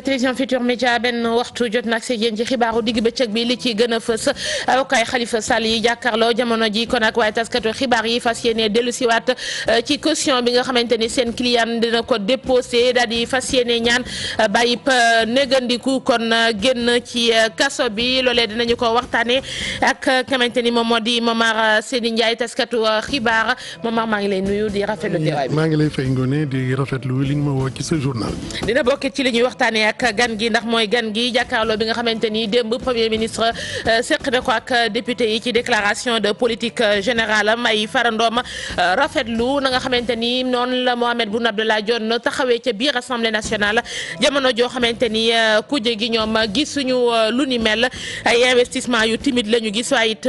télévision Futurs Médias benn waxtu jot nag si yéen ci xibaaru digg bëccëg bi li ci gën a fës avocat Khalifa Sall yi jàkkaarloo jamono ji kon ak waaye taskatu xibaar yi fas yéene dellu siwaat ci caution bi nga xamante ni seen client dina ko déposé daal di fas yéene ñaan bàyyi négandiku kon génn ci kaso bi loolee dinañu ko waxtaanee ak xamante ni moom moo di Momar Seni Ndiaye taskatu xibaar Momar maa ngi lay nuyu di rafetlu teewaay bi. maa ngi lay fay Ngoné di rafetlu li nga ma woo ci sa journal. dina bokk ci li ñuy waxtaanee ak gan gi ndax mooy gan gi jàkkaarloo bi nga xamante ni démb premier ministre seq na ko ak député yi ci déclaration de politique générale am ay farandoom rafetlu na nga xamante ni noonu la Mohamed Boun Abdallah Dionne taxawee ca biir assemblée nationale jamono joo xamante ni kuje gi ñoom gisuñu lu ni mel ay investissement yu timide la ñu gis waaye it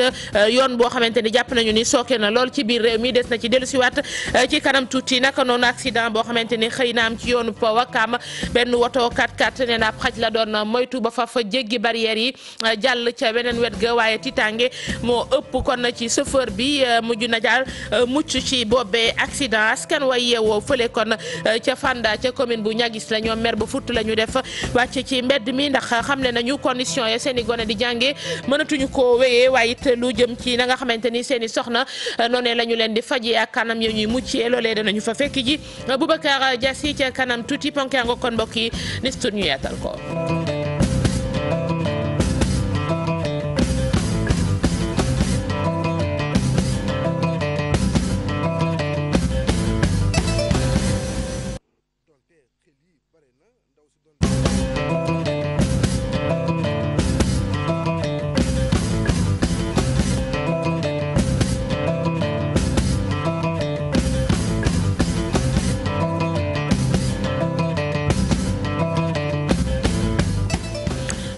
yoon boo xamante ni jàpp nañu ni sooke na lool ci biir réew mi des na ci dellusiwaat ci kanam tuuti naka noonu accident boo xamante ni xëy na am ci yoonu Wakam benn woto 4x4 nee na ab xaj la doon moytu ba fa jéggi barrière yi jàll ca weneen wet ga waaye tiitaange moo ëpp kon ci chauffeur bi mujj na jaar mucc ci boobee accident askan way yeewoo fële kon ca Fanda ca commune bu Niaguis la ñoom mer ba futt la ñu def wàcc ci mbedd mi ndax xamle nañu condition ya seen i gone di jàngee mënatuñu koo wéyee waaye it lu jëm ci na nga xamante ni seen i soxna noonee la ñu leen di fajee ak kanam ya ñuy muccee loolee danañu fa fekk ji Boubacar Diassi ca kanam tuuti ponk yaa nga kon mbokk yi ni su ñu yaatal ko.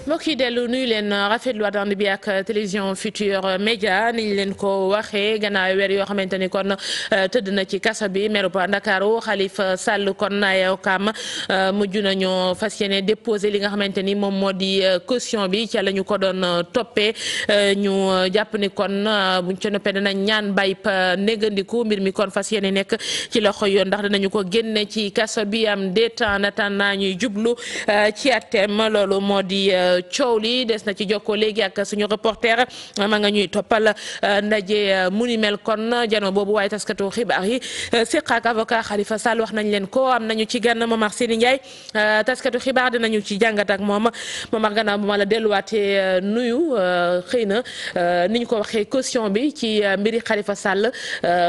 mbokk yi dellu nuyu leen rafetlu ànd bi ak télévision Futurs Médias ni ñu leen ko waxee gannaaw weer yoo xamante ni kon tëdd na ci kaso bi meru Ndakaaru Khalifa Sall kon ay avocaam mujj nañoo fas yéene déposé li nga xamante ni moom moo di caution bi ca la ñu ko doon toppee ñu jàpp ni kon buñ ca noppee danañ ñaan bàyyi négandiku mbir mi kon fas yéene nekk ci loxo yoon ndax danañu ko génne ci kaso bi am déet en attendant ñuy jublu ci àtteem loolu moo di. coow li des na ci jokkoo léegi ak suñu reporter ma nga ñuy toppal ndaje mu ni mel kon jano boobu waaye taskatu xibaar yi séq ak avocat Khalifa Sall wax nañ leen ko am nañu ci gan Momar Seni Ndiaye taskatu xibaar dinañu ci jàngat ak moom Momar gannaaw bu ma la delluwaatee nuyu xëy na ni ñu ko waxee caution bi ci mbiri Khalifa Sall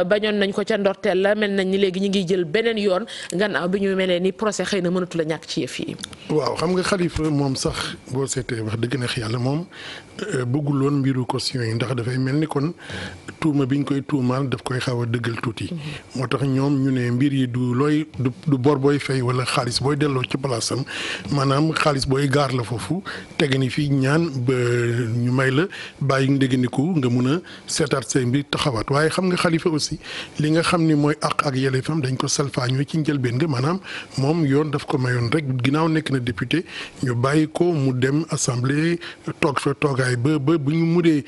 bañoon nañ ko ca ndorteel mel nañ ni léegi ñu ngi jël beneen yoon gannaaw bi ñu melee ni procès xëy na mënatu la ñàkk ci yëf yi. waaw xam nga Khalifa moom sax boo seetee wax dëgg neex yàlla moom bëggul woon mbiru caution yi ndax dafay mel ni kon tuuma biñ koy tuumaal daf koy xaw a dëggal tuuti. moo tax ñoom ñu ne mbir yi du bor booy fay wala xaalis booy delloo ci palaasam maanaam xaalis booy gaar la foofu tege ni fii ñaan ba ñu may la bàyyi ndéganiku nga mun a seetaat say mbir taxawaat waaye xam nga Khalifa aussi li nga xam ni mooy àq ak yelleefam dañ ko salfaañoo ci njëlbeen nga maanaam moom yoon daf ko mayoon rek ginnaaw nekk na député ñu bàyyi ko mu dem assemblée toog fa toogaay ba bu ñu mudee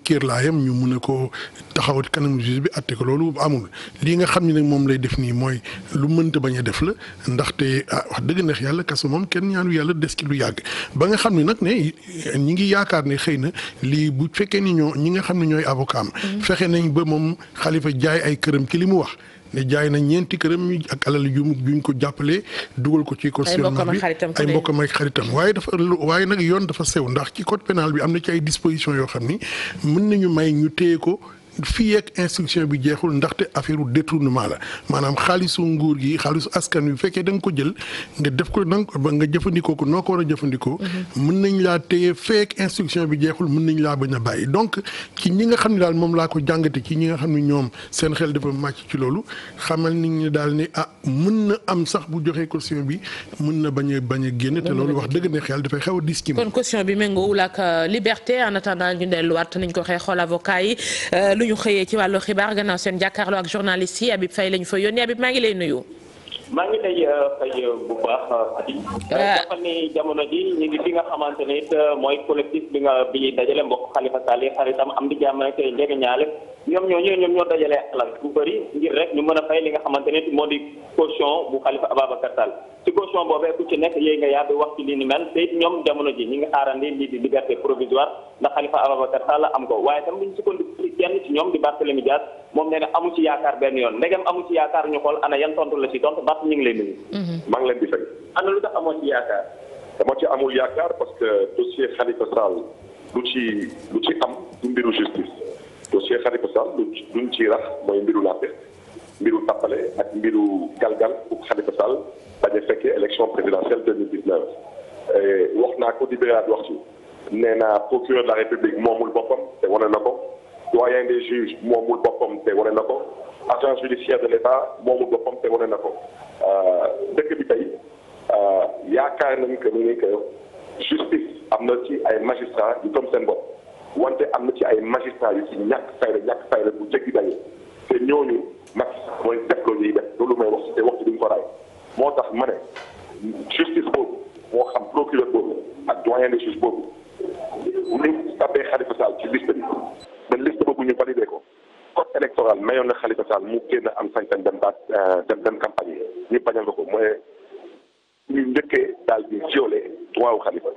kiir laayam ñu mun a ko taxawat kanam juge bi atte ko loolu amul lii nga xam ne nag moom lay def nii mooy lu mënta bañ a def la ndaxte wax dëgg neex yàlla kaso moom kenn ñaanu yàlla des ci lu yàgg ba nga xam ne nag ne ñi ngi yaakaar ne xëy na lii bu fekkee ni ñi nga xam ne ñooy avocat am fexe nañ ba moom Khalifa jaay ay këram ci li mu wax ne jaay na ñeenti këram ak alal juñ ko jàppalee dugal ko ci cautionnement bi ay mbokkam ak xaritam waaye nag yoon dafa sew ndax ci code pénal bi am na ci ay dispositions yoo xam ni mën nañu may ñu téye ko fii ak instruction bi jeexul ndaxte affaire détournement la maanaam xaalisu nguur gi xaalisu askan wi bu fekkee da nga ko jël nga def ko nga jëfandikoo ko noo ko war a jëfandikoo. mën nañ laa téye fii ak instruction bi jeexul mën nañ laa bañ a bàyyi donc ci ñi nga xam ne daal moom laa ko jàngate ci ñi nga xam ne ñoom seen xel dafa màcc ci loolu xamal nit ñi daal ne mën na am sax bu joxee caution bi mën na bañ a génn te loolu wax dëgg ne xel dafay xaw a dis ci moom. kon caution bi méngoowul ak liberté en attendant ñu delluwaat nañ ko xëy xool avocat yi ñu xëyee ci wàllu xibaar gannaaw seen jàkkaarloo ak journaliste yi Habib Faye lañu fa yónnee Habib maa ngi lay nuyu. maa ngi lay fay bu baax Fatick. jàppal ni jamono ji ñu ngi fi nga xamante ne it mooy collectif bi dajale mbokk Khalifa Sall yi xaritam am di jàmm ak njëge ñaale ñoom ñoo dajale alal bu bëri ngir rek ñu mën a fay li nga xamante ne moo di caution bu Khalifa Ababacar Sall ci caution boobee ku ci nekk yéey nga yàbbi wax ci li ni mel te it ñoom jamono ji ñi ngi xaarandi lii di liberté provisoire ndax Khalifa Ababacar Sall am ko waaye tam buñ sukkandiku ci kenn ci ñoom di Barthélémy Dias moom nee na amu ci yaakaar benn yoon ndegem amu ci yaakaar ñu xool ana yan tontu la ci tontu Bart ñu ngi lay nuyu. maa ngi leen di fay. ana lu tax amoo ci yaakaar. dama ci amul yaakaar parce que dossier Khalifa Sall lu ci am du mbiru justice dossier Khalifa Sall luñ ci rax mooy mbiru làmpe mbiru tappale ak mbiru galgal pour Khalifa Sall bañ a fekkee élection présidentielle 2019 wax naa ko di béraat wax ci nee naa procureur de la République moomul boppam te wane na ko doyen des juges moomul boppam te wane na ko agent judiciaire de l'État moomul boppam te wane na ko dëkk bi tey yaakaar nañu que ni que justice am na ci ay magistrats yu gëm seen bopp wante am na ci ay magistrats yu ci ñàkk fayda bu jéggi dañu te ñooñu mag mooy def loolu ñuy def loolu may wax te wax ci duñ ko raay moo tax ma ne justice boobu moo xam procureur boobu ak doyen des juges boobu ni tabbee Khalifa Sall ci liste bi ba liste boobu ñu validé ko code électoral mayoon na Khalifa Sall mu génn am sañ-sañ dem campagne yi ñu bañal ko mooy ñu njëkkee daal di violé droit wu Khalifa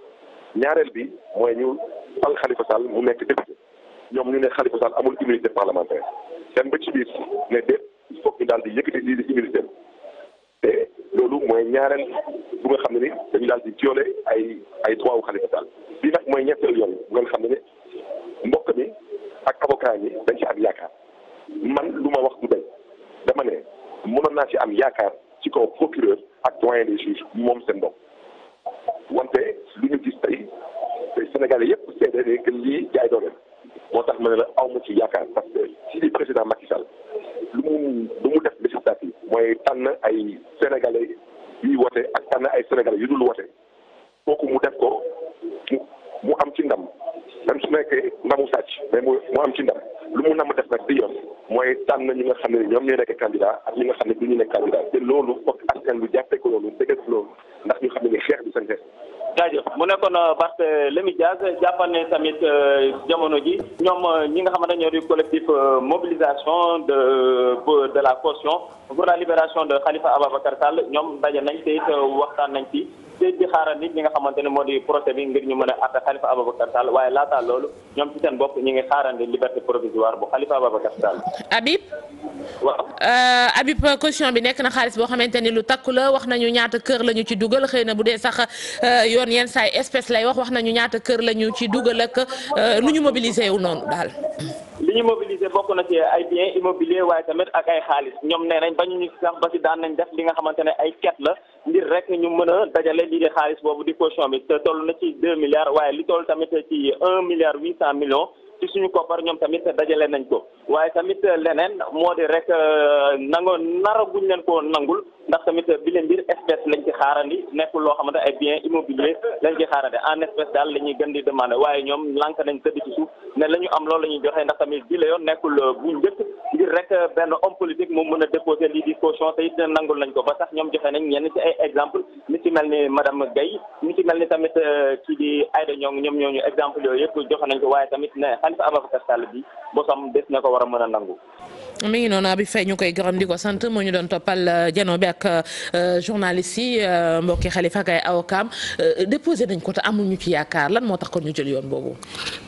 ñaareel bi mooy ñu fal Khalifa Sall mu nekk député ñoom ñu ne Khalifa Sall amul immunité parlementaire dem ba ci biir ne déet il faut ñu daal di yëkkati lii di immunité te loolu mooy ñaareel bu nga xam ne ni dañu daal di violé ay droit wu Khalifa Sall bii nag mooy ñetteel yoon bu nga xam ne ni mbokk mi ak avocat yi dañ ci am yaakaar man lu ma wax du day dama ne mënoon naa ci am yaakaar ci kaw procureur ak doyen des juges moom seen bopp wante lu ñu gis tey Sénégalais yëpp seede ne que lii jaay doole moo tax ma ne la aw ma ci yaakaar parce que si di président Macky Sall lu mu def législative mooy tànn ay Sénégalais yuy wote ak tànn ay Sénégalais yu dul wote kooku mu def ko mu am ci ndam même su nekkee ndamu sàcc mais mu am ci ndam lu mu nam def nag di yoon mooy tànn ñi nga xam ne ñoom ñooy nekk candidat ak ñi nga xam ne du ñu nekk candidat te loolu foog askan lu jàppee ko loolu dëgg loolu ndax ñu xam ne ni xeex bi seen xeex. jaajëf mu nekkoon Barthélémy Dias jàppal ne tamit jamono ji ñoom ñi nga xamante ñoo di collectif mobilisation de la caution pour la libération de Khalifa Ababacar Sall ñoom daje nañ te it waxtaan nañ ci te di xaaral nit ñi nga xamante ne moo di procès bi ngir ñu mën a àtte Khalifa Ababacar Sall waaye laata loolu ñoom ci seen bopp ñi ngi xaarandi liberté provisoire bu Khalifa Ababacar Sall. Habib. waaw. Habib caution bi nekk na xaalis boo xamante ni lu takku la wax nañu ñaata kër la ñu ci dugal xëy na bu dee sax yoon yenn saa yi espèce lay wax nañu ñaata kër la ñu ci dugal ak nu ñu mobiliser wu noonu daal. li ñu mobiliser bokk na ci ay biens immobiliers waaye tamit ak ay xaalis ñoom nee nañ bañu ñu sax ba si daan nañ def li nga xamante ne ay quête la ngir rek ñu mën a dajale lii di xaalis boobu di caution bi te toll na ci 2 milliards waaye li toll tamit ci 1 milliard 800 millions ci suñu koppar ñoom tamit dajale nañ ko waaye tamit leneen moo di rek nara guñ leen ko nangul ndax tamit bi leen mbir espèce lañ ci xaarandi nekkul loo xamante ay biens immobiliers lañ ci xaarandi en espèce daal la ñuy gën di demander waaye ñoom lànk nañ tëdd ci suuf ne la ñu am loolu la ñuy joxe ndax tamit bi la yoon nekkul bu njëkk ngir rek benn homme politique moom mën a déposer lii di caution te it nangul nañ ko ba sax ñoom joxe nañ ñenn ci ay exemple ni ci mel ni madame Guèye ni ci mel ni tamit kii di Aïda Niong ñoom ñooñu exemple yooyu yëpp joxe nañ ko waaye tamit ne Khalifa Ababacar Sall bi bosam des na ko war a mën a nangu. mi ngi noonu Habib Faye ñu koy gërëm di ko sant moo ñu doon toppal jano bi ak journaliste yi mbokki Khalifa ak ay avocat déposé nañ ko te amuñu ci yaakaar lan moo tax kon ñu jël yoon boobu.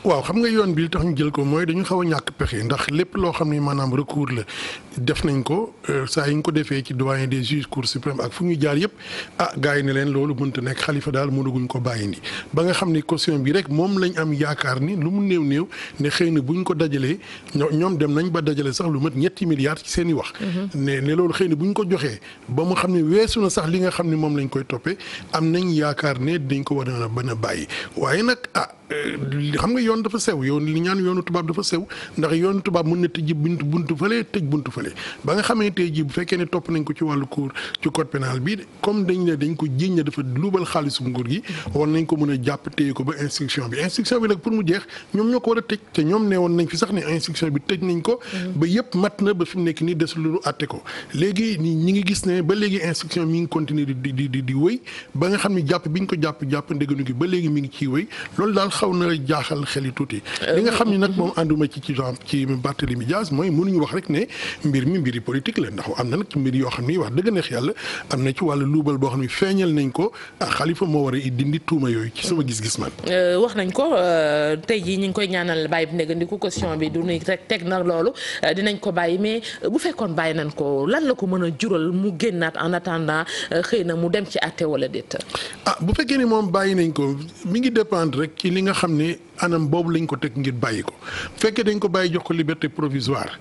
waaw xam nga yoon bi li tax ñu jël ko mooy dañu xaw a ñàkk pexe ndax lépp loo xam ne maanaam recours la def nañ ko saa yi ñu ko defee ci doyen des juges cour suprême ak fu ñu jaar yëpp gars yi ne leen loolu mënta nekk Khalifa daal mënaguñ ko bàyyi ni ba nga xam ni caution bi rek moom lañ am yaakaar ni lu mu néew ne xëy na buñ ko dajalee ñoom dem nañ ba dajale sax lu mat ñetti milliards ci seen i wax. ne loolu xëy na bu ñu ko joxee ba mu xam ne weesu na sax li nga xam ne moom lañ koy toppee am nañ yaakaar ne dañ ko war a bàyyi waaye nag xam nga yoon dafa sew yoon li ñaan yoonu tubaab dafa sew ndax yoonu tubaab mën na tëj buntu fële tëj buntu fële ba nga xamee tey ji bu fekkee ne topp nañ ko ci wàllu cour ci code pénal bi comme dañ ko jiiñ ne dafa luubal xaalisu nguur gi war nañ ko mën a jàpp téye ko ba instruction bi nag pour mu jeex ñoom ñoo ko war a tëj te ñoom ne woon nañ fi sax ne instruction bi tëj nañ ko ba yëpp mat na ba fi mu nekk nii des lu àtte ko léegi ñi ngi gis ne ba léegi instruction mi ngi continuer di wëy ba nga xam ne jàpp bi ñu ko jàpp ndéganu gi ba léegi mi ngi ciy wëy loolu daal xaw na jaaxal xel yi tuuti li nga xam ni nag moom ànduma ci Barthélémy Dias mooy mënuñu wax rek ne mbiri politique la ndax am na nag mbir yoo xam ni wax dëgg neex yàlla am na ci wàllu luubal boo xam ne feeñal nañ ko Khalifa moo war a dindi tuuma yooyu ci sama gis-gis man wax nañ ko tey jii ñu ngi koy ñaanal bàyyi bi négandiku caution bi du ni rek teg na loolu dinañ ko bàyyi mais bu fekkoon bàyyi nañ ko lan la ko mën a jural mu génnaat en attendant xëy na mu dem ci àtte wala déet bu fekkee ni moom bàyyi nañ ko mi ngi dépendre rek ci li nga xam ne anam boobu lañ ko teg ngir bàyyi ko bu fekkee dañ ko bàyyi jox ko liberté provisoire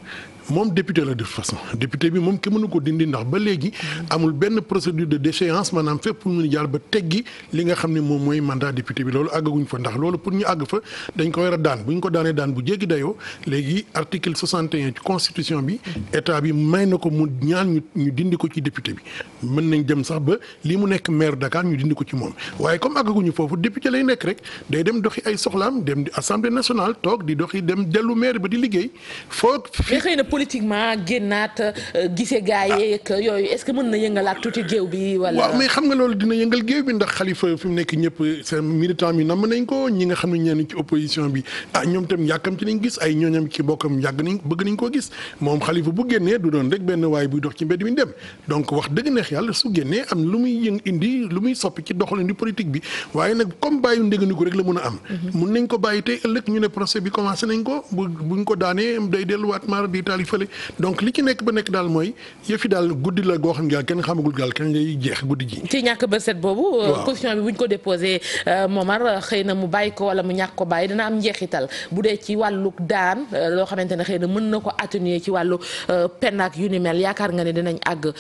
moom député la de toute façon député bi moom ki mënu ko dindi ndax ba léegi amul benn procédure de déchéance maanaam fépp pour ñu jaar ba teggi li nga xam ne moom mooy mandat député bi loolu àggaguñ fa ndax loolu pour ñu àgg fa dañ ko war a daan bu ñu ko daanee daan bu jéggi dayoo léegi article 61 ci constitution bi état bi may na ko mu ñaan ñu dindi ko ci député bi mën nañ dem sax ba lii mu nekk maire Dakar ñu dindi ko ci moom waaye comme àggaguñu foofu député lay nekk rek day dem doxi ay soxlaam dem assemblée nationale toog di doxi dem dellu maire ba di liggéey politiquement génnaat gisee gaa yeeg yooyu est-ce que mën na yëngalaat tuuti géew bi wala. waaw mais xam nga loolu dina yëngal géew bi ndax Khalifa fi mu nekk ñëpp seen militant bi namm nañ ko ñi nga xam ne ñenn ci opposition bi ñoom tam yàkkam ci nañ gis ay ñooñam ci bokkam bëgg nañ koo gis moom Khalifa bu génnee du doon rek benn waay buy dox ci mbedd mi dem donc wax dëgg neex yàlla su génnee am lu muy indi lu muy soppi ci doxalin di politique bi waaye nag comme bàyyi ndéganiku rek la mën a am. mun nañ ko bàyyi tey ëllëg ñu ne procès bi commencé nañ ko buñ ko daanee day delluwaat maar di taali fële donc li ci nekk ba nekk daal mooy yëfi daal guddi la goo xam ne kenn xamagul daal kañ lay jeex guddi ji. ci ñàkk ba set boobu. caution bi buñ ko déposé Momar xëy na mu bàyyi ko wala mu ñàkk ko bàyyi dina am njeexital bu dee ci wàllu daan loo xamante ne xëy na mën na ko atténuer ci wàllu peine ak yu ni mel yaakaar nga ne dinañ àgg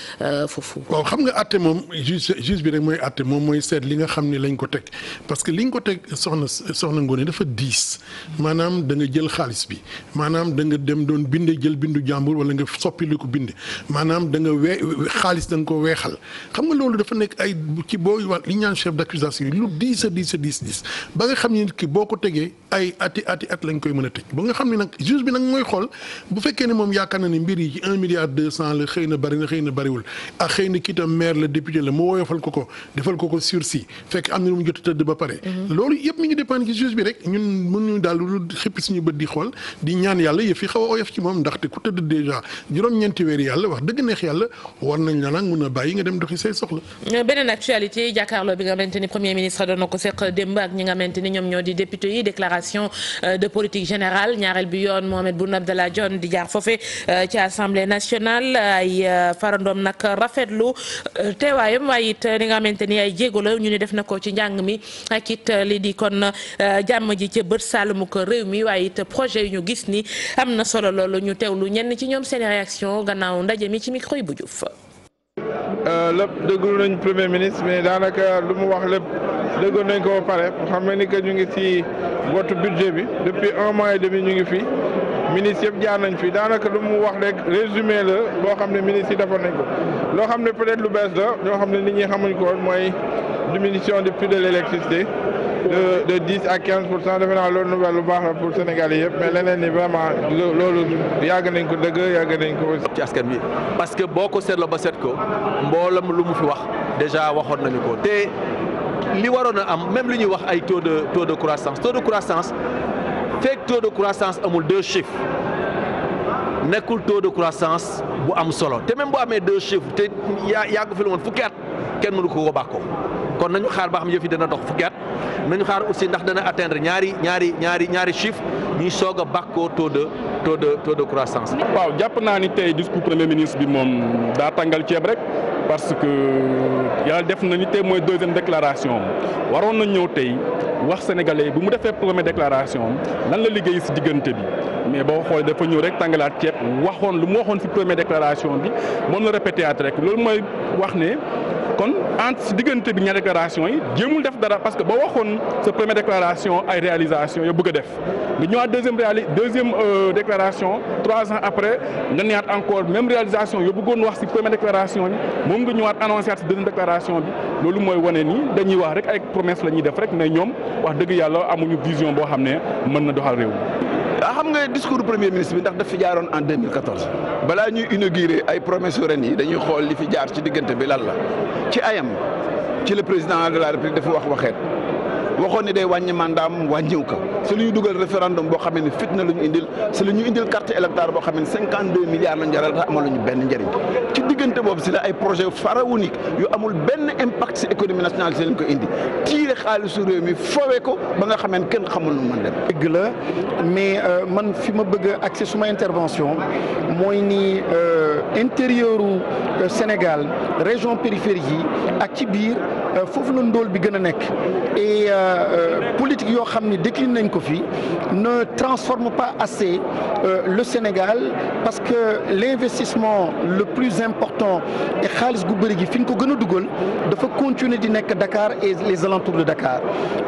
foofu. waaw xam nga àtte moom juge bi rek mooy àtte moom mooy seet li nga xam ne lañ ko teg parce que liñ ko teg soxna Ngoné dafa diis maanaam da nga jël xaalis bi maanaam da nga dem doon binde jël bindu jàmbur wala nga soppi li ko bind maanaam da nga xaalis da nga ko weexal xam nga loolu dafa nekk ay ci boo li ñaan chef d'accusation lu diis ba nga xam ne nit ki boo ko tegee ay at lañ koy mën a tëj ba nga xam ne nag juge bi nag mooy xool bu fekkee ne moom yaakaar na ne mbir yi ci 1 milliard 200 la xëy na bari na xëy na bariwul ak xëy na kii tam maire la député la mu woyofal ko defal ko sursis fekk am na lu mu jot a tëdd ba pare loolu yëpp mi ngi dépendre ci juge bi rek ñun mënuñu daal lu xippi suñu bët di xool di ñaan yàlla yëf yi xaw a oyof ci moom ndaxte ku tëdd déjà juróom-ñeenti weer yàlla wax dëgg neex yàlla war nañ la nag mun a bàyyi nga dem doxi say soxla. beneen actualité jàkkaarloo bi nga xamante ni premier ministre doon na ko seq démb ak ñi nga xamante ni ñoom ñoo di député yi déclaration de politique générale ñaareel bi yoon Mohamed Boun Abdallah Dionne di jaar foofe ci assemblée nationale ay farandoom nag rafetlu teewaayam waaye it li nga xamante ni ay jéego la ñu ne def na ko ci njàng mi ak it li di kon jàmm ji ca bët saalumu ko réew mi waaye it projet yu ñu gis ni am na solo loolu ñu teewlu ñenn ci ñoom seen réaction gannaaw ndaje mi ci micro yi bu Diouf. lépp déglu nañ premier ministre mais daanaka lu mu wax lépp déggoon nañ ko ba pare xam nga ni que ñu ngi ci vote budget bi depuis 1 mois et demi ñu ngi fi ministre yëpp jaar nañ fi daanaka lu mu wax rek résumé la loo xam ne ministre yi defoon nañ ko loo xam ne peut-être lu bees la ñoo xam ne nit ñi xamuñ ko woon mooy diminution du prix de l'électricité de 10 à 15% defe naa loolu nouvelle lu baax la pour Sénégalais yëpp mais leneen ni vraiment loolu yàgg nañ ko dëgg yàgg nañ ko ci askan bi parce que boo ko seetloo ba seet ko mboolam lu mu fi wax déjà waxoon nañu ko te li waroon a am même li ñuy wax ay taux de croissance fekk taux de croissance amul 2 chiffres nekkul taux de croissance bu am solo te même bu amee 2 chiffres te yàggu fi lu woon fukki at kenn mënu ko bàkkoo kon nañu xaar ba xam yëf yi dana dox fukki at nañu xaar aussi ndax dana atteindre ñaari chiffres ñuy soog a bàkkoo taux de croissance. waaw jàpp naa ni tey discours premier ministre bi moom daa tàngal ceeb rek parce que yàlla def na ni tey mooy 2e déclaration waroon na ñëw tey wax sénégalais bu mu defee première déclaration lan la liggéey ci diggante bi mais boo xoolee dafa ñëw rek tàngalaat ceeb waxoon lu mu waxoon ci première déclaration bi moom la répété at rek loolu mooy wax ne kon entre si diggante bi ñaari déclaration yi jéemul def dara parce que ba waxoon sa première déclaration ay réalisation yo bëgg a def nga ñëwaat deuxième déclaration 3 ans après nga ñëwaat encore même réalisation yo bëggoon wax si première déclaration bi moom nga ñëwaat annoncé si deuxième déclaration bi loolu mooy wane ni dañuy wax rek ay promesse la ñuy def rek ne ñoom wax dëgg yàlla amuñu vision boo xam ne mën na doxal réew xam nga discours premier ministre bi ndax daf fi jaaroon en 2014 balaa ñuy inauguré ay promesses ren yi dañuy xool li fi jaar ci diggante bi lan la ci ayam ci le président de la république dafa waxeet waxoon ne day wàññi mandaam wàññiw ko si lu ñu dugal référendum boo xam ne fitna lu ñu indil si lu ñu indil carte électorale boo xam ne 52 milliards lañ jaral tax amaluñu benn njëriñ ci diggante boobu si la ay projet pharaonique yu amul benn impact si économie nationale si lañ ko indi tiire xaalisu réew mi fowe ko ba nga xamee kenn xamul nu mën dem. dëgg la mais man fi ma bëgg a accès suma intervention mooy ni intérieuru Sénégal région périphérique yi ak ci biir foofu la ndóol bi gën a nekk et politique yoo xam ni décliné nañ ko fi ne transforme pas assez le Sénégal parce que l'investissement le plus important et xaalis gu bëri gi fi ñu ko gën a dugal dafa continuer di nekk Dakar et les alentours de Dakar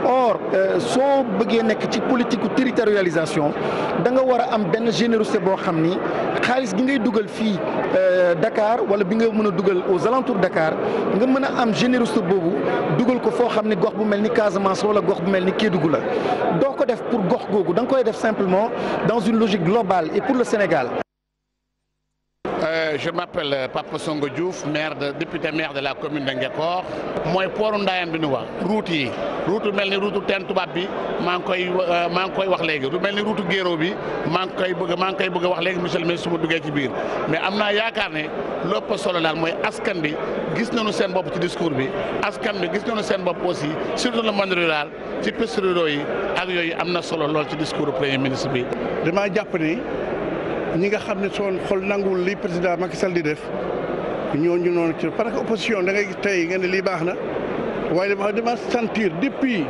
or soo bëggee nekk ci politique gu territorialisation da nga war a am benn générosité boo xam ni xaalis gi ngay dugal fii Dakar wala bi nga mën a dugal aux alentours Dakar nga mën a am générosité boobu dugal ko foo xam ni gox bu mel ni Casamance wala gox bu mel ni Kédougou la doo ko def pour gox googu da nga koy def simplement dans une logique globale et pour le Sénégal. Je m'appelle Papa Songo Diouf député maire de la commune de Nguékokh mooy pooru Ndayane bi ñu wax route yi route mel ni route teen tubaab bi maa ngi koy wax léegi lu mel ni route Guéro bi maa ngi koy bëgg a wax léegi monsieur le ministre su ma duggee ci biir mais am naa yaakaar ne lépp solo daal mooy askan bi gis nañu seen bopp ci discours bi askan bi gis nañu seen bopp aussi surtout le monde rural ci pistes ruraux yi ak yooyu am na solo lool ci discours premier ministre bi. damaa jàpp ni ñi nga xam ne soon xol nanguwul li président Macky Sall di def ñooñu noonu ci parce que opposition da ngay tey nga ne lii baax na waaye dama sentir depuis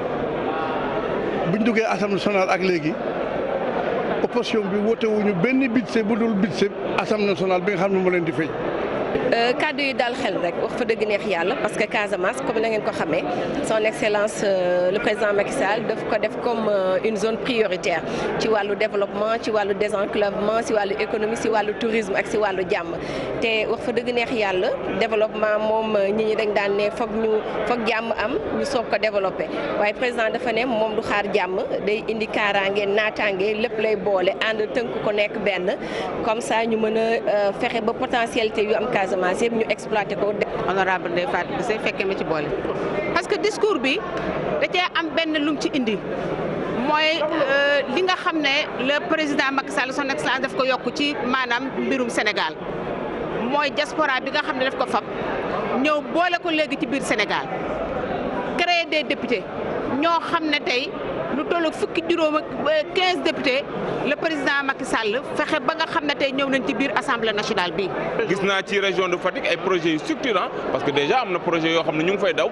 buñ duggee assemblée nationale ak léegi opposition bi woote wuñu benn budget bu dul budget assemblée nationale bi nga xam ne moo leen di fay. kaddu yi daal xel rek wax fa dëgg neex yàlla parce que Casamance comme na ngeen ko xamee son excellence le président Macky Sall daf ko def comme une zone prioritaire ci wàllu développement ci wàllu désenclavement ci wàllu économie ci wàllu tourisme ak ci wàllu jàmm te wax fa dëgg neex yàlla développement moom nit ñi dañ daan ne foog jàmm am ñu soog ko développé waaye président dafa ne moom du xaar jàmm day indi kaaraange naataange lépp lay boole ànd tënk ko nekk benn comme ça ñu mën a fexe ba potentialité yu am Casamance yëpp ñu exploité ko. honorable Ndeye Fatou Guissé fekkee ma ci boole parce que discours bi da cee am benn lum ci indi mooy li nga xam ne le président Macky Sall son excellence daf ko yokk ci maanaam mbirum Sénégal mooy diaspora bi nga xam ne daf ko fab ñëw boole ko léegi ci biir Sénégal créer des députés ñoo xam ne tey lu toll fukki juróom ak 15 députés le président Macky Sall fexe ba nga xam ne tey ñëw nañ ci biir assemblée nationale bi. gis naa ci région de Fatick ay projets yu structurants parce que déjà am na projet yoo xam ne ñu ngi fay daw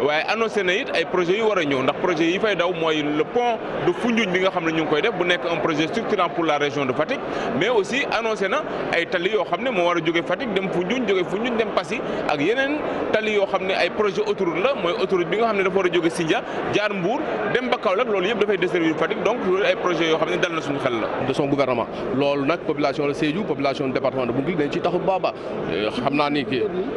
waaye annoncé na it ay projets yu war a ñëw ndax projet yi fay daw mooy le pont de Foundiougne bi nga xam ne ñu ngi koy def bu nekk un projet structurant pour la région de Fatick mais aussi annoncé na ay tali yoo xam ne moo war a jóge Fatick dem Foundiougne jóge Foundiougne dem Passy ak yeneen tali yoo xam ne ay projet autoroute la mooy autoroute bi nga xam ne dafa war a jóge Sindia jaar Mbour dem ba Kaolack loolu yëpp dafay desservir Fatick donc loolu ay projets yoo xam ne dal na suñu xel la. de son gouvernement loolu nag population la Sédhiou population département de Bounkiling dañ ci taxu baaba xam naa ni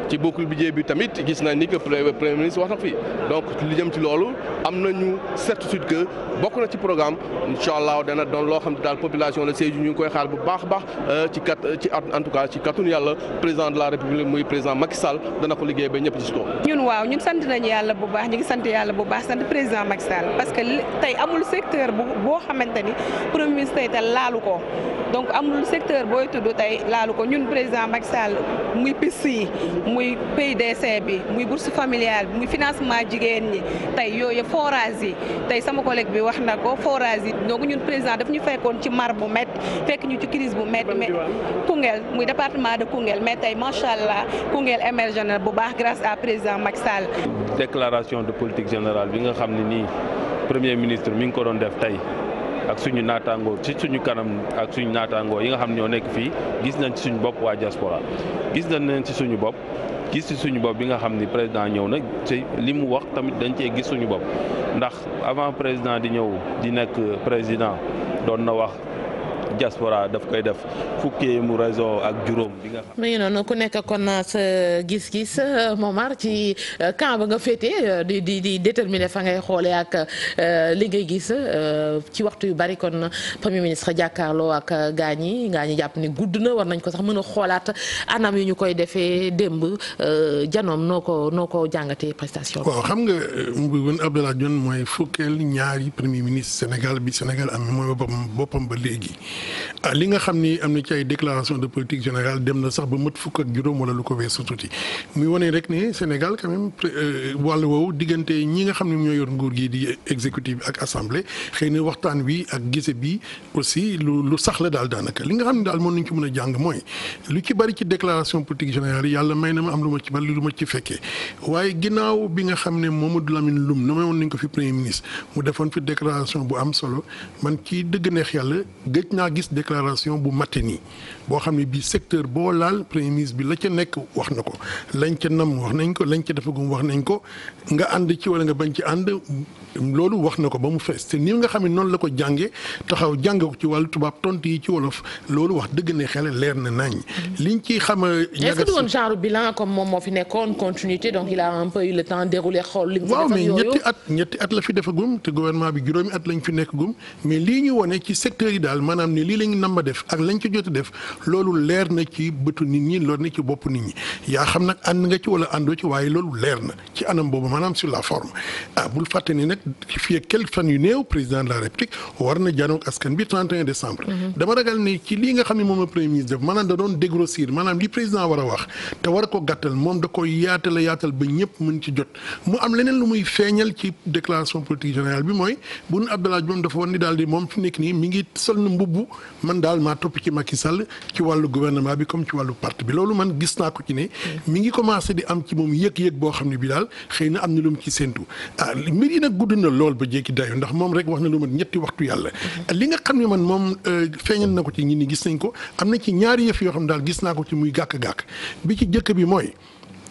ci bokkul budget bi tamit gis nañ ni que premier ministre wax na fi donc li jëm ci loolu am nañu certitude que bokk na ci programme incha allah dana doon loo xam ne daal population la Sédhiou ñu ngi koy xaar bu baax a baax en tout cas ci kàttanu yàlla président de la république muy président Macky Sall dana ko liggéey ba ñëpp ci toog. ñun waaw ñun sant nañu yàlla bu baax ñu ngi sant yàlla bu baax sant président Macky Sall parce que tey amul secteur boo xamante ni premier ministre tey laalu ko donc amul secteur booy tudd tey laalu ko ñun président Macky Sall muy piste yi muy PUDC bi muy bourse familiale bi muy financement jigéen ñi tey yooyu forage yi tey sama collègue bi wax na ko forage yi donc ñun président daf ñu fekkoon ci mar bu métti fekk ñu ci crise bu métti mais Koungheul muy département de Koungheul mais tey macha allah Koungheul émergé na bu baax grâce à président Macky Sall. déclaration de politique générale bi nga xam ne nii premier ministre mi ngi ko doon def tey. ak suñu naataangoo ci suñu kanam ak suñu naataangoo yi nga xam ñoo nekk fii gis nañ ci suñu bopp waa diaspora gis nañ leen ci suñu bopp gis ci suñu bopp bi nga xam ni président ñëw na ci li mu wax tamit dañ cee gis suñu bopp ndax avant président di ñëw di nekk président doon na wax diaspora daf koy def fukki mu réseau ak juróom bi nga xam. mi ngi noonu ku nekk kon sa gis-gis Momar ci camp ba nga féete di déterminer fa ngay xoolee ak li ngay gis ci waxtu yu bari kon premier ministre jàkkaarloo ak gaañ yi jàpp ni gudd na war nañ ko sax mën a xoolaat anam yu ñu koy defee démb janoom noo ko jàngatee prestation bi. waaw xam nga Boun Abdallah Dionne mooy fukkeel ñaari premier ministre Sénégal bi Sénégal am mooy boppam ba léegi. li nga xam ni am na ci ay déclaration de politique générale dem na sax ba mët fukk ak juróom wala lu ko weesu tuuti muy wane rek ne Sénégal quand même wàllu woowu diggante ñi nga xam ne ñoo yor nguur gi di exécutif ak assemblée xëy na waxtaan wi ak gise bi aussi lu sax la daal daanaka li nga xam ne daal mën nañ ci mën a jàng mooy lu ci bari ci déclaration politique générale yi yàlla may na ma am lu ma ci bari lu ma ci fekkee waaye ginnaaw bi nga xam ne Mamadou Lamine Loum nommé woon nañ ko fi premier ministre mu defoon fi déclaration bu am solo man ci dëgg neex yàlla gëj naa gis déclaration bu matte nii boo xam ne bii secteur boo laal premier ministre bi la ca nekk wax na ko lañ ca nam wax nañ ko lañ ca defagum wax nañ ko nga ànd ci wala nga bañ ci ànd loolu wax na ko ba mu fees te ni nga xam ne noonu la ko jàngee taxaw jàng ko ci wàllu tubaab tontu yi ci wolof loolu wax dëgg ne xel leer na nañ liñ ci xam a. est-ce que du woon genre bilan comme moom moo fi nekkoon continuité donc il a un peu eu le temps dérouler xool li mu fi def ak yooyu. waaw mais ñetti at la fi defagum te gouvernement bi juróomi at lañ fi nekkagum mais lii ñu wone ci secteur yi daal maanaam ne lii lañ namba def ak lañ ci jot a def loolu leer na ci bëtu nit ñi leer na ci bopp nit ñi yaa xam nag ànd nga ci wala àndoo ci waaye loolu leer na ci anam boobu maanaam sur la forme bul fàtte ni nag fii ak quelques fan yu néew président de la république war na janook askan bi 31 décembre. dama ragal ne ci lii nga xam ne moom la premier ministre def maanaam da doon dégrossir maanaam li président war a wax te war a ko gàttal moom da koy yaatal ba ñëpp mën ci jot mu am leneen lu muy feeñal ci déclaration politique générale bi mooy Boun Abdallah Dionne dafa war ni daal di moom fi nekk nii mi ngi sol na mbubb man daal maa topp ci Macky Sall ci wàllu gouvernement bi comme ci wàllu parti bi loolu man gis naa ko ci ne mi ngi commencé di am ci moom yëg-yëg boo xam ne bi daal xëy na am na lu mu ci séntu mbir yi nag gudd na lool ba jékki dayo ndax moom rek wax na lu mat ñetti waxtu yàlla li nga xam ne man moom feeñal na ko ci ñi ni gis nañ ko am na ci ñaari yëf yoo xam ne daal gis naa ko ci muy gàkk-gàkk bi ci jëkk bi mooy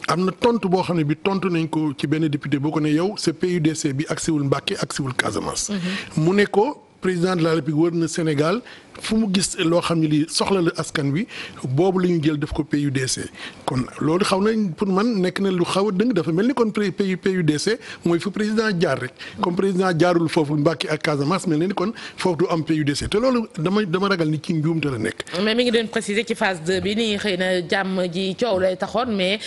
am na tontu boo xam ne bi tontu nañ ko ci benn député boo ko ne yow sa PUDC bi agsiwul Mbàkke agsiwul Casamance mu ne ko président de la République wër na Sénégal fu mu gis loo xam ne lii soxla la askan wi boobu la ñu jël def ko PUDC kon loolu xaw na pour man nekk na lu xaw a dëng dafa mel ni kon PUDC mooy fu président jaar rek comme président jaarul foofu Mbàkke ak Casamance mel ni kon foofu du am PUDC te loolu dama ragal ni ci njuumte la nekk. mais mi ngi doon préciser ci phase 2 bi nii xëy na jàmm ji coow lay taxoon mais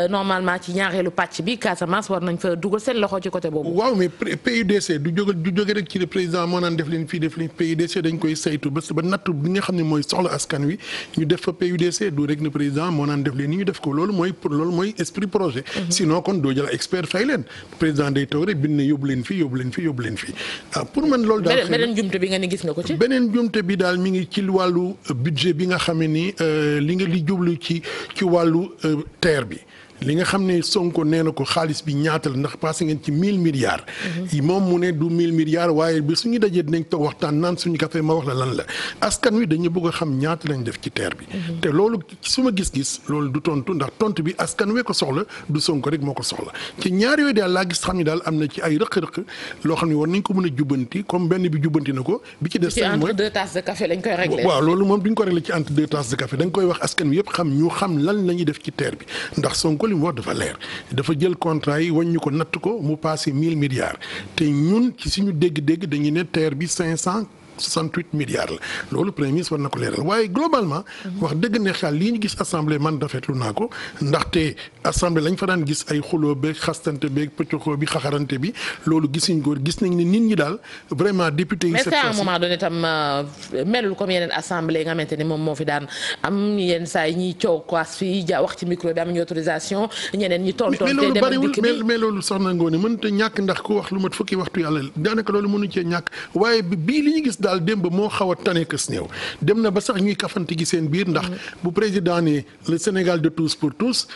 normalement ci ñaareelu pàcc bi Casamance war nañ fa dugal seen loxo ci côté boobu. waaw mais PUDC du jóge rek ci le président moo naan def leen fii def leen PUDC dañ koy saytu ba nattu bi nga xam ne mooy soxla askan wi ñu def fa PUDC du rek ne président moo naan def leen ni ñu def ko loolu mooy esprit projet. sinon kon doo jël expert fay leen président day taw rek bind ne yóbbu leen fii pour man loolu daal beneen jumte bi nga ni gis nga ko ci. beneen jumte bi daal mi ngi ci wàllu budget bi nga xam ne ni li jublu ci wàllu terre bi. li nga xam ne Sonko nee na ko xaalis bi ñaata la ndax passé ngeen ci 1000 milliards. moom mu ne du 1000 milliards waaye bi suñu dajee dinañ toog waxtaan naan suñu café ma wax la lan la askan wi dañu bëgg a xam ñaata lañ def ci terre bi. te loolu su ma gis-gis loolu du tontu ndax tontu bi askan wee ko soxla du Sonko rek moo ko soxla ci ñaar yooyu daal laa gis xam ni daal am na ci ay rëq-rëq loo xam ne war nañ ko mën a jubbanti comme benn bi jubbanti na ko. bi ci des ci entre 2 tasses de café lañ koy réglé. waaw loolu moom duñ ko réglé ci entre 2 tasses de café da nga koy wax askan wi yëpp xam lan la ñuy def ci terre bi ndax Sonko li mu wax dafa leer dafa jël contrat yi wañ ñu ko natt ko mu passé 1000 milliards te ñun ci suñu dégg-dégg dañuy ne terre bi 568 milliards la loolu premier ministre war na ko leeral waaye globalement wax dëgg ne xel lii ñu gis assemblée man rafetlu naa ko ndaxte assemblée lañ fa daan gis ay xuloo beeg xastante beeg pëccoxoo bi xaxarante bi loolu gisuñ ko gis nañ ne nit ñi daal vraiment député yi. mais à un moment donné tam melul comme yeneen assemblée nga xamante ni moom moo fi daan am yenn saa yi ñuy coow kwaas fii wax ci micro bi am ñu autorisation ñeneen ñi tontoon te dem dikk bi mais loolu soxna Ngoné mënut a ñàkk ndax ku wax lu mat fukki waxtu yàlla daanaka loolu mënu cee ñàkk waaye bii li ñu gis daal daal démb moo xaw a tane kës néew dem na ba sax ñuy kafante gi seen biir ndax bu président ne le Sénégal de tous pour tous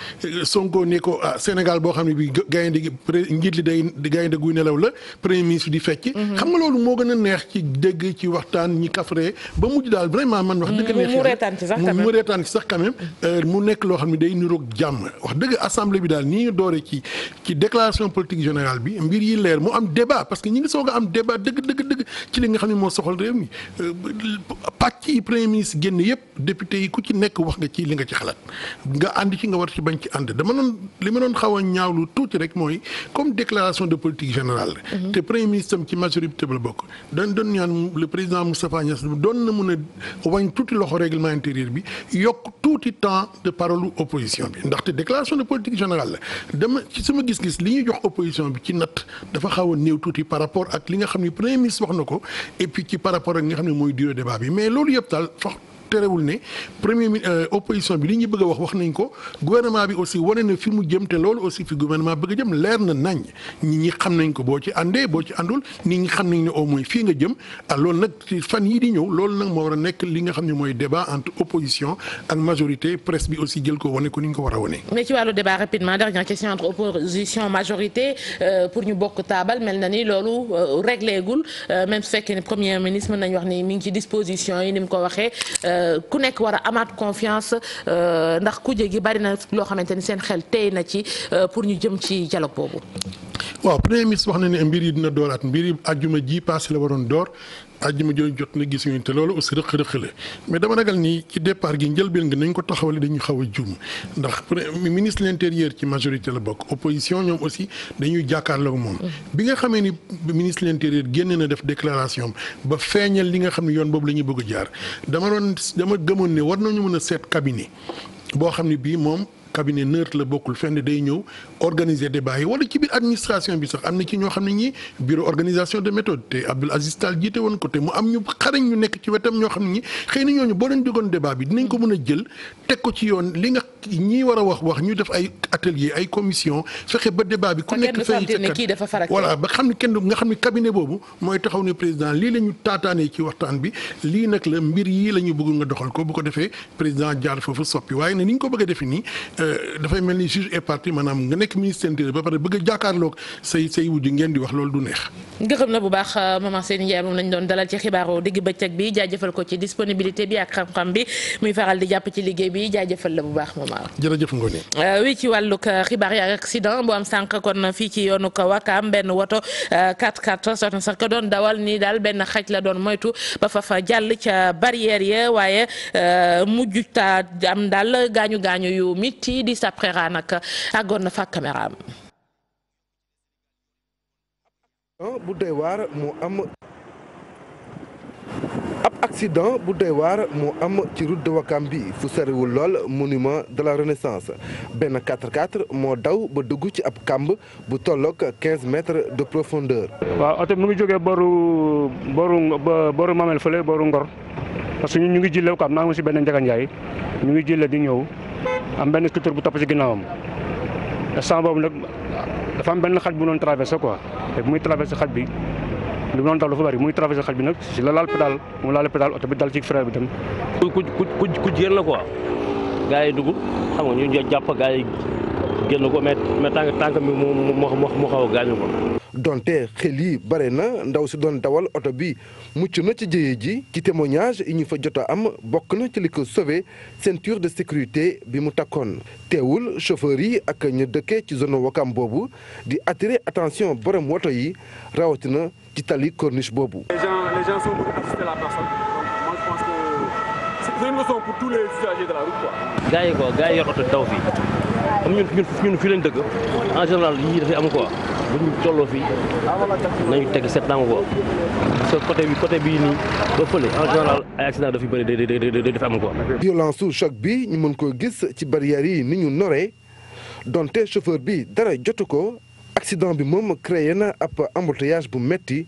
Sonko ne ko Sénégal boo xam ne bi gaynde gi njiit li day gaynde guy nelaw la premier ministre di fecc xam nga loolu moo gën a neex ci dégg ci waxtaan ñi kafree ba mujj daal vraiment man wax dëgg neex mu reetaan ci sax quand même mu nekk loo xam ne day niroog jàmm wax dëgg assemblée bi daal nii ñu doore ci déclaration politique générale bi mbir yi leer mu am débat parce que ñi ngi soog a am débat dëgg ci li nga xam ne moo soxal réew mi pàcc yi premier ministre génn yëpp député yi ku ci nekk wax nga ci li nga ci xalaat nga ànd ci nga war ci bañ ci ànd li ma doon xaw a ñaawlu tuuti rek mooy comme déclaration de politique générale te premier ministre am ci majorité la bokk doon ñaan le président Moustapha Niasse doon na mën a wañ tuuti loxo règlement intérieur bi yokk tuuti temps de parole opposition bi ndaxte déclaration de politique générale la dama ci sama gis-gis li ñuy jox opposition bi ci natt dafa xaw a néew tuuti par rapport ak li nga xam ne premier ministre wax na ko et puis ci par rapport ak li nga xam ne mooy durée débat bi mais loolu yëpp daal terewul ne premier opposition bi li ñu bëgg a wax nañ ko gouvernement bi aussi wane na fi mu jëm te loolu aussi fi gouvernement bëgg a jëm leer na nañ ñi xam nañ ko boo ci àndee boo ci àndul nit ñi xam nañ ne au moins fii nga jëm loolu nag ci fan yii di ñëw loolu nag moo war a nekk li nga xam ne mooy débat entre opposition ak majorité presse bi aussi jël ko wane ko ni ñu ko war a wane. mais ci wàllu débat rapidement dernière question entre opposition majorité pour ñu bokk taabal mel na ni loolu réglé gul même su fekkee ne premier ministre mën nañu wax ni mi ngi ci disposition yi ni mu ko waxee. ku nekk war a amaat confiance ndax kuje gi bari na loo xamante ni seen xel tey na ci pour ñu jëm ci dialogue boobu. waaw premier ministre wax na ne mbir yi dina dooraat mbir yi àjjuma ji passé la waroon door àjjuma jooju jot na gisuñu te loolu aussi rëq-rëq la mais dama ragal ni ci départ gi njëlbeen nga nañ ko taxawale dañuy xaw a juum ndax ministre de l'intérieur ci majorité la bokk opposition ñoom aussi dañuy jàkkaarloo moom. bi nga xamee ni ministre de l'intérieur génn na def déclaration ba feeñal li nga xam ne yoon boobu la ñuy bëgg a jaar dama gëmoon ne war nañu mën a seet cabinet boo xam ne bii moom. cabinet neutre la bokkul fenn day ñëw organiser débat yi wala ci biir administration bi sax am na ci ñoo xam ne ñi bureau organisation de méthode te Abdoul Aziz Tall jiite woon ko te mu am ñu xarañ ñu nekk ci wetam ñoo xam ne ñi xëy na ñooñu boo leen déggoon débat bi dinañ ko mën a jël teg ko ci yoon li nga ñii war a wax ñu def ay atelier ay commission fexe ba débat bi ku nekk feeñ voilà ba xam ne kenn nga xam ne cabinet boobu mooy taxaw ne président lii la ñu taataanee ci waxtaan bi lii nag la mbir yii la ñu bëgg nga doxal ko bu ko defee président jaar foofu soppi waaye ne ni ñu ko bëgg a defe nii dafay mel ni juge et partie maanaam nga nekk ministre intérieur ba pare bëgg a jàkkaarloog say wujj ngeen di wax loolu du neex. gërëm na bu baax maman Seyni Ndiaye moom lañ doon dalal ci xibaaru digg bëccëg bi jaajëfal ko ci disponibilité bi ak xam-xam bi muy faral di jàpp ci liggéey bi jaajëfal la bu baax maman. jërëjëf Ngoné. oui ci wàllug xibaar yi ak accident bu am sànq kon fii ci yoonu Wakam benn woto 4x4 soxna sax ka doon dawal nii daal benn xaj la doon moytu ba fa jàll ca barrière ya waaye mujj ta am daal gaañu yu miti di sa prera nag àggoon na fa caméra am. bu doy waar moo am ab accident bu doy waar moo am ci route de Wakam bi fu soriwul lool monument de la Renaissance benn 4x4 moo daw ba dugg ci ab kàmb bu tolloog 15 mètres de profondeur. waaw oto mu ngi jógee boru Mamel fële boru Ngor parce que ñu ngi jëlee quoi maa ngi si benn Njaganjaay ñu ngi jëlee di ñëw am benn scooter bu topp ci ginnaawam instant boobu nag dafa am benn xaj bu doon traversé quoi te bu muy traversé xaj bi li mu doon daw dafa bari muy traversé xaj bi nag si la laal pédale mu laal pédale oto bi dal ci frère bi tam. ku jéer la quoi gars yi dugg xam nga ñu jàpp gars yi génn ko mais tànk mi mu xaw a gaañu ko. donte xel yi bare na ndaw si doon dawal oto bi mucc na ci jëye ji ci témoignage yi ñu fa jot a am bokk na ci li ko sauvé ceinture de sécurité bi mu takkoon teewul chauffeur yi ak ñu dëkkee ci zone Wakam boobu di attirer attention borom woto yi rawatina ci tali corniche boobu. Les gens sont venus assister la personne donc moi je pense que c'est une leçon pour tous les usagers de la route quoi. gars yi yor oto daw fii comme ñun fii lañ dëkk en général yii dafay am quoi. bu ñu tolloo fii nañu teg septembre quoi parce que côté bii nii ba fële en général ay accident dafa bëri day dafa am quoi. violence su choc bi ñu mën koo gis ci barrières yi ni ñu noree donte chauffeur bi dara jotu ko accident bi moom créé na ab embouteillage bu metti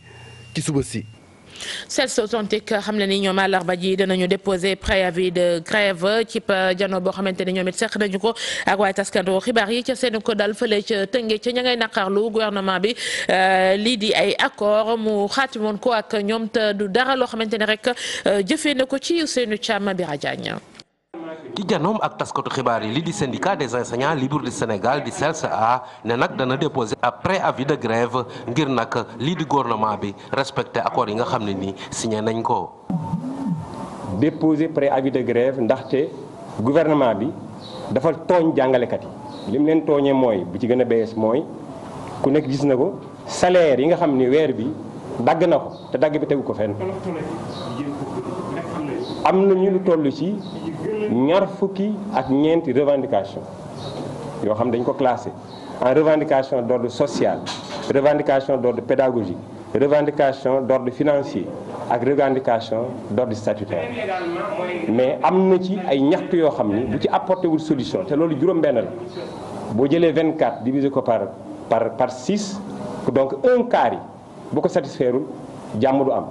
ci suba si. CELS authentique xam ne ni ñoom àllarba ji dinañu déposer préavis de grève ci jano boo xamante ni ñoom it seq nañu ko ak waaye taskatu xibaar yi ca seen ko dal fële ca Tëngéej ca ña ngay naqarlu gouvernement bi lii di ay accord mu xaatimoon ko ak ñoom te du dara loo xamante ne rek jëfee na ko ci Ousseynou Thiam Bira Diagne. ci janoom ak taskatu xibaar yi lii di syndicat des enseignants libres du Sénégal di CELS-A ne nag dana déposer ab préavis de grève ngir nag lii di gouvernement bi respecté accord yi nga xam ne nii signé nañ ko. déposer préavis de grève ndaxte gouvernement bi dafa tooñ jàngalekat yi li mu leen tooñee mooy bu ci gën a bees mooy ku nekk gis na ko salaire yi nga xam ni weer bi dagg na ko te dagg bi tegu ko fenn. am nañu lu toll ci ñaar fukki ak ñeenti revendication yoo xam dañ ko classé en revendication d'ordre social, revendication d'ordre pédagogique, revendication d'ordre financier ak revendication d'ordre statutaire. Mais am na ci ay ñaxtu yoo xam ni bu ci apporté wul solution te loolu juróom-benn la boo jëlee 24 divisé ko par 6 donc un quart yi bu ko satisfairul jàmm du am.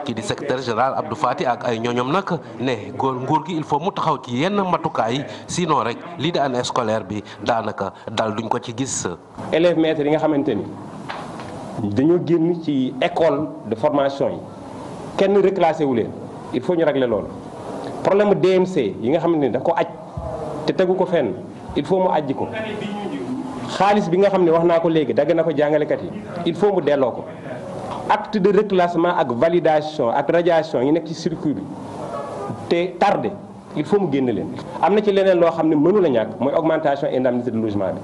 kii di secrétaire général Abdou Fati ak ay ñooñom nag ne nguur gi il faut mu taxaw ci yenn matukaay sinon rek lii di année scolaire bi daanaka dal duñ ko ci gis. élèves maîtres yi nga xamante ni dañoo génn ci école de formation yi kenn reclassé wu leen il faut ñu régler loolu problème DMC yi nga xamante ni da ko aj te tegu ko fenn il faut mu ajji ko xaalis bi nga xam ne wax naa ko léegi dagg na ko jàngalekat yi il faut mu delloo ko. acte de reclassement ak validation ak radiation yi nekk ci circuit bi te tardé il faut mu génn leen. am na ci leneen loo xam ne mënu la ñàkk mooy augmentation indemnité de logement bi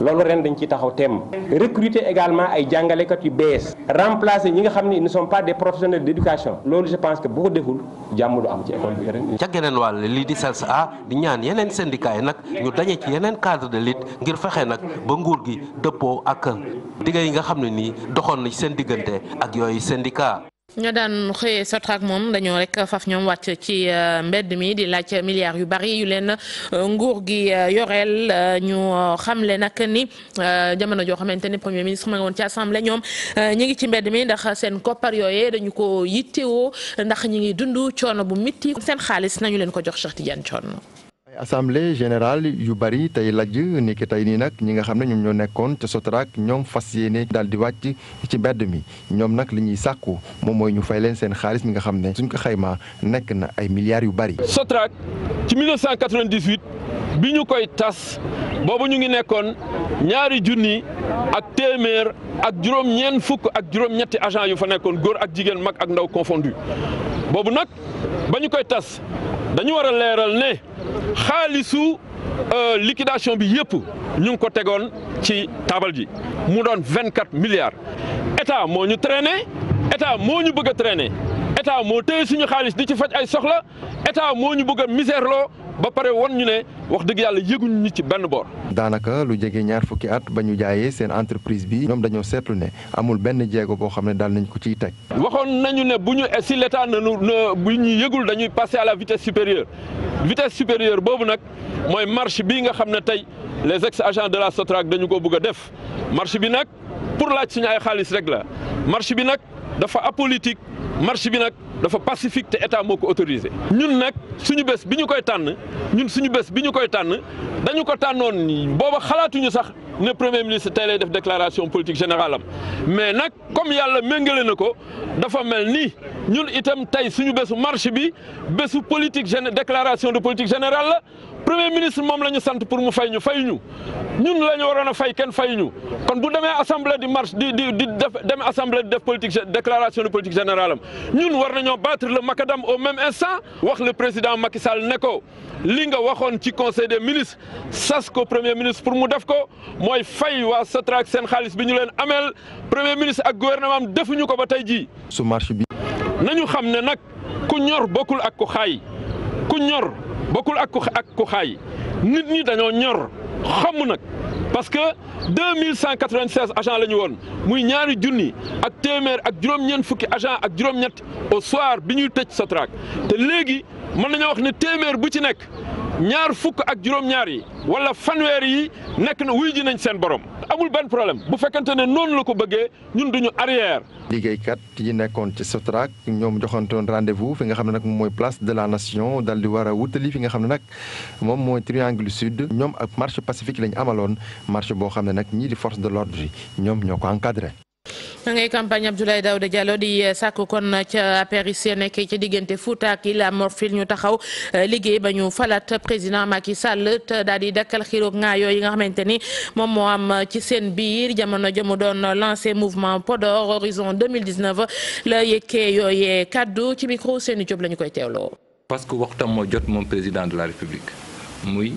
loolu ren dañ ciy taxaw temm. recruter également ay jàngalekat yu bees. remplacer ñi nga xam ne ils ne sont pas des professionnels d'éducation. loolu je pense que bu ko deful jàmm du am ci école bi ren. ca geneen wàll lii di CELS-A di ñaan yeneen syndicats yi nag ñu daje ci yeneen cadre de lutte ngir fexe nag ba nguur gi dëppoo ak digga yi nga xam ne nii doxoon na ci seen diggante ak yooyu syndicat. ñoo daan xëyee Sotrac moom dañoo rek faf ñoom wàcc ci mbedd mi di laaj milliards yu bari yu leen nguur gi yoreel ñu xamle nag ni jamono joo xamante ni premier ministre ma nga woon ci assemblée ñoom ñi ngi ci mbedd mi ndax seen koppar yooyee dañu ko yittewoo ndax ñi ngi dund coono bu mitti seen xaalis nañu leen ko jox Cheikh Tidiane Thiono. assemblée générale yu bari tey lajj niki tey nii nag ñi nga xam ne ñoom ñoo nekkoon ca Sotrac ñoom fas yéene daal di wàcc ci mbedd mi ñoom nag li ñuy sàkku moom mooy ñu fay leen seen xaalis mi nga xam ne suñ ko xaymaa nekk na ay milliards yu bari. Sotrac ci 1998 bi ñu koy tas boobu ñu ngi nekkoon 2 junni ak téeméer ak juróom-ñeent fukk ak juróom-ñetti agent yu fa nekkoon góor ak jigéen mag ak ndaw confondu boobu nag ba ñu koy tas dañu war a leeral ne xaalisu liquidation bi yëpp ñu ngi ko tegoon ci taabal ji mu doon 24 milliards état moo ñu traîné état moo ñu bëgg a traîné état moo téye suñu xaalis di ci faj ay soxla état moo ñu bëgg a misère loo ba pare won ñu ne wax dëgg yàlla yëguñu ñu ci benn boor. daanaka lu jege 2 fukki at ba ñu jaayee seen entreprise bi ñoom dañoo seetlu ne amul benn jéego boo xam ne daal nañ ko ciy teg. waxoon nañu ne bu ñu si l'état bu ñu yëgul dañuy passer à la vitesse supérieure boobu nag mooy marche bii nga xam ne tey les ex-agents de la Sotrac dañu ko bëgg a def marche bi nag pour laaj suñu ay xaalis rek la marche bi nag dafa apolitique marche bi nag dafa pacifique te état moo ko autorisé. ñun nag suñu bés bi ñu koy tànn dañu ko tànnoon booba xalaatuñu sax ne premier ministre tey lay def déclaration politique générale am mais nag comme yàlla méngale na ko dafa mel ni ñun itam tey suñu bésu marche bi bésu déclaration de politique générale la. premier ministre moom la ñu sant pour mu fay ñu ñun la ñu waroon a fay kenn fayuñu kon bu demee assemblée di marche di dem assemblée di def déclaration de politique générale am ñun war nañoo battre le macadam au même instant wax le président Macky Sall ne ko li nga waxoon ci conseil des ministres sas ko premier ministre pour mu def ko mooy fay waa Sotrac seen xaalis bi ñu leen ameel premier ministre ak gouvernement am defuñu ko ba tey jii. su marche bi. nañu xam ne nag ku ñor bokkul ak ku xaay ku ñor. bokkul ak ku xaay nit ñi dañoo ñor xam nag parce que 2196 agents la ñu woon muy 2 junni ak téeméer ak juróom-ñeent fukki agent ak juróom-ñett au soir bi ñuy tëj Sotrac te léegi mën nañoo wax ne téeméer bu ci nekk 2 fukk ak juróom-ñaar yi wala fanweer yi nekk na wuy ji nañ seen borom amul benn problème bu fekkante ne noonu la ko bëggee ñun duñu arrière. liggéeykat yi nekkoon ci Sotrac ñoom joxantoon rendez-vous fi nga xam ne nag moom mooy place de la nation dal di war a wutali fi nga xam ne nag moom mooy triangle sud ñoom ak marche pacifique lañu amaloon marche boo xam ne nag ñii di force de l'ordre yi ñoom ñoo ko encadré. ma ngay campagne Abdoulaye Daouda Diallo di sàkku kon ca APRC nekk ci diggante Fouta ak Ila Morphil ñu taxaw liggéey ba ñu falat président Macky Sall te daal di dakkal xiroog ngaayoo yi nga xamante ni moom moo am ci seen biir jamono jëmu doon lancé mouvement Podor horizon 2019 la yëkkee yooyee kaddu ci micro Seni Diop la ñu koy teewloo. parce que waxtam moo jot moom président de la République muy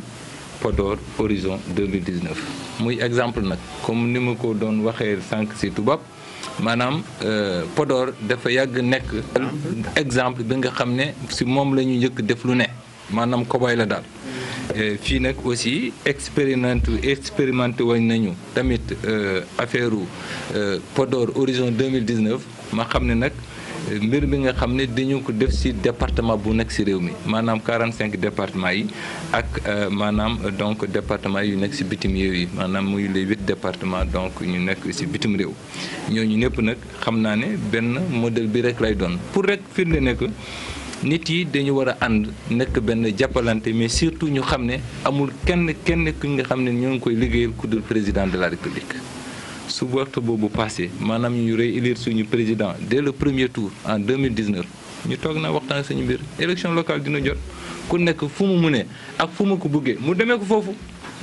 Podor horizon 2019 muy exemple nag comme ni ma ko doon waxee sànq si tubaab. maanaam Podor dafa yàgg nekk exemple bi nga xam ne si moom la ñu njëkk def lu ne maanaam koboy la daal fii nag aussi expérimenté wañ nañu tamit affaire Podor horizon 2019 ma xam ne nag mbir bi nga xam ne dañu ko def ci département bu nekk ci réew mi maanaam 45 départements yi ak maanaam donc département yu nekk ci bitim réew yi maanaam muy les 8 départements donc ñu nekk ci bitim réew ñooñu ñëpp nag xam naa ne benn modèle bi rek lay doon pour rek firnde ne que nit yi dañu war a ànd nekk benn jàppalante mais surtout ñu xam ne amul kenn ki nga xam ne ñoo ngi koy liggéeyal ku dul président de la République. su waxtu boobu passé maanaam ñu réélire suñu président dès le premier tour en 2019 ñu toog na waxtaan suñu mbir élection locale dina jot ku nekk fu mu mënee ak fu mu ko bëggee mu demee ko foofu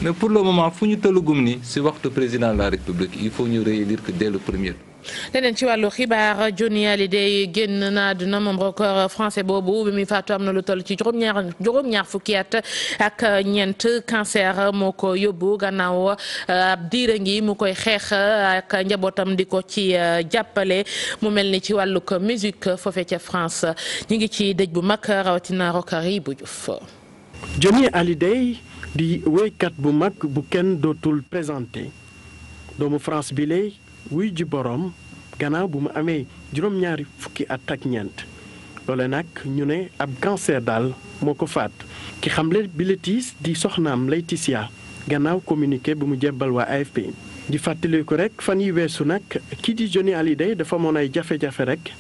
mais pour le moment fu ñu tëllugum ni si waxtu président de la République il faut ñu réélire que dès le premier tour. leneen ci wàllu xibaar Johnny Hallyday génn na àdduna moom rockeur français boobu bi muy faatu am na lu toll ci juróom-ñaar fukki at ak ñeent cancer moo ko yóbbu gannaaw ab diira ngi mu koy xeex ak njabootam di ko ci jàppale mu mel ni ci wàllu musique foofee ca France ñu ngi ci dëj bu mag rawatina rockeur yi bu Diouf. Johnny Hallyday di woykat bu mag bu kenn dootul présenté doomu France bi lay wuy ji boroom gannaaw bu mu amee juróom-ñaari fukki at ak ñeent loole nag ñu ne ab cancer daal moo ko faat ki xamle biletis di soxnaam Laetitia gannaaw communiqué bu mu jébbal waa AFP di fàttali ko rek fan yi weesu nag kii di Johnny Hallyday dafa amoon ay jafe-jafe rek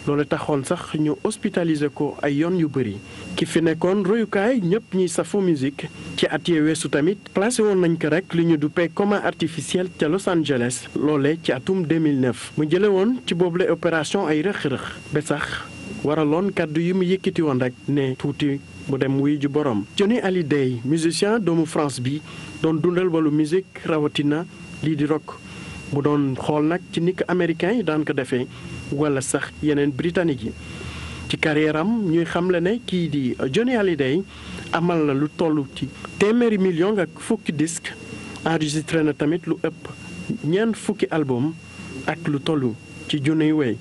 loolu taxoon sax ñu hospitalisé ko ay yoon yu bëri ki fi nekkoon royukaay ñëpp ñiy safo musique ci at yee weesu tamit placé woon nañ ko rek li ñu duppee coma artificiel ca Los Angeles loole ci atum 2009 mu jële woon ci boobule opération ay rëx-rëx ba sax waraloon kàddu yi mu yëkkati woon rek ne tuuti mu dem wuy ji borom. Johnny Hallyday musicien doomu France bi doon dundal wàllu musique rawatina lii di rock mu doon xool nag ci ni ko américain yi daan ko defee wala sax yeneen britannique yi ci carrière am ñuy xamle ne kii di Johnny Hallyday amal na lu toll ci téeméeri million ak fukki disque enregistré na tamit lu ëpp ñeent fukki album ak lu toll ci junniy wey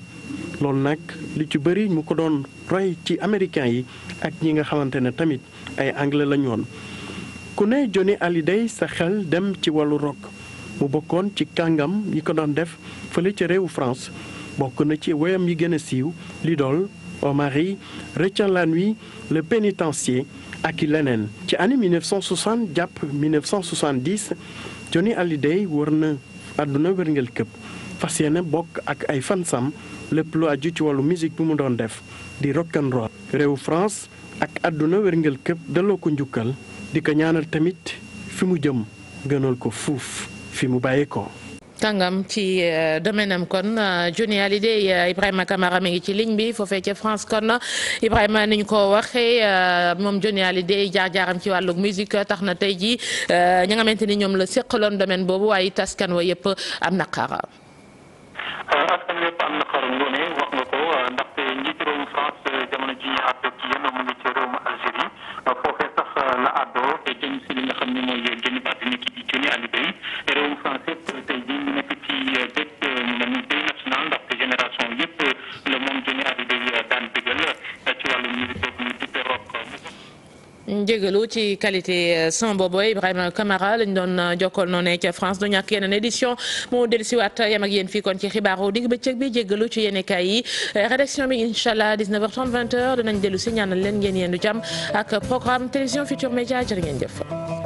loolu nag li ci bëri mu ko doon roy ci américain yi ak ñi nga xamante ne tamit ay anglais lañu woon ku ne Johnny Hallyday sa xel dem ci wàllu rock mu bokkoon ci kàngam yi ko doon def fële ca réewu France bokk na ci woyam yi gën a siiw l'idole au mari Retiens la nuit le pénitencier ak i leneen ci année 1960 jàpp 1970 Johnny Hallyday wër na àdduna wërngël këpp fas yéene bokk ak ay fansam lépp lu aju ci wàllu musique bi mu doon def di rock and roll réewu France ak àdduna wërngël këpp delloo ko njukkal di ko ñaanal tamit fi mu jëm gënal ko fuuf fi mu bàyyee ko. tàngam ci domaine am kon Johnny Hallyday Ibrahima Camara mi ngi ci ligne bi foofee ca France kon Ibrahima ni ñu ko waxee moom Johnny Hallyday jaar-jaaram ci wàllu musique tax na tey jii ñi nga xamante ni ñoom la seqaloon domaine boobu waaye taskan wa yëpp am naqara. askan wi yëpp am naqar ngoone wax nga ko ndaxte njiitu réewum France jamono ji ñu àddoo ci yéen mu ngi ci réewum Algérie foofee sax la àddoo te jëm si li nga xam ne mooy génn àddina ki di Johnny Hallyday réewum France yëpp tey jii ñu nekk ci dëkk ñu mel ni deuil national ndaxte génération yëpp la moom Johnny Hallyday daan dëggal ci wàllu musique boobu ñu duppee rock. jégalu ci qualité son boobu Ibrahima Camara lañ doon jokkool noonu ca France du ñàkk yeneen édition moo dellusiwaat yam ak yéen fii kon ci xibaaru digg bëccëg bi jégalu ci yéenekaay yi rédaction bi incha allah 19h30 20h dinañ dellu si ñaanal leen ngeen yendu jàmm ak programme télévision Futurs Médias jërë ngeen jëf.